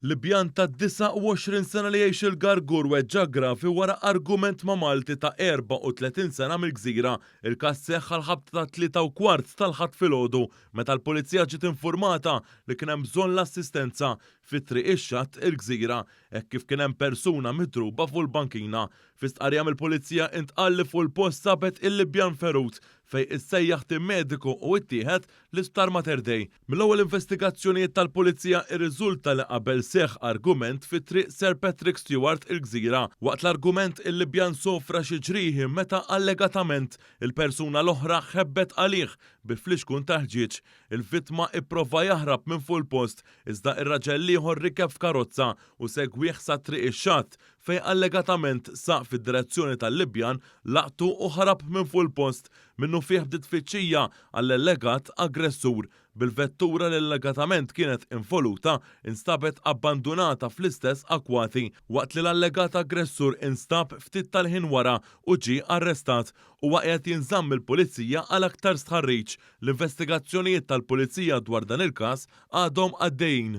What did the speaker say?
Libjan ta' 29 sena li jgħix il-Gargur weġġa' gravi wara argument ma' Malti ta' 34 sena mill-Gżira. Il-każ seħħ għall-ħabta tat-3:15 tal-Ħadd filgħodu meta l-Pulizija ġiet infurmata li kien hemm bżonn l-assistenza fi Triq ix-Xatt il-Gżira hekk kif kien hemm persuna midruba fuq il-bankina. Fi stqarrija mill-Pulizija intqal li fuq il-post sabet il-Libjan ferut fejn issejjaħ tim mediku u ittieħed l-Isptar Mater Dei. Mill-ewwel investigazzjonijiet tal-Pulizija irriżulta li qabel seħħ argument fi Triq Sir Patrick Stewart il-Gżira. Waqt l-argument il-Libjan sofra xi ġrieħi meta allegatament il-persuna l-oħra ħebbet għalih bi flixkun tal-ħġieġ. Il-vittma ipprova jaħrab minn fuq il-post iżda ir-raġel l-ieħor rikeb f'karozza u segwih sa Triq ix-Xatt fejn allegatament saq fid-direzzjoni tal-Libjan, laqtu u ħarab minn fuq il-post. Minnufih bdiet tfittxija għall-allegat aggressur, bil-vettura li allegatament kienet involuta instabet abbandunata fl-istess akkwati, waqt li l-allegat aggressur instab ftit tal-ħin wara u ġie arrestat. Huwa qiegħed jinżamm mill-Pulizija għal aktar stħarriġ. L-investigazzjonijiet tal-Pulizija dwar dan il-każ għadhom għaddejjin.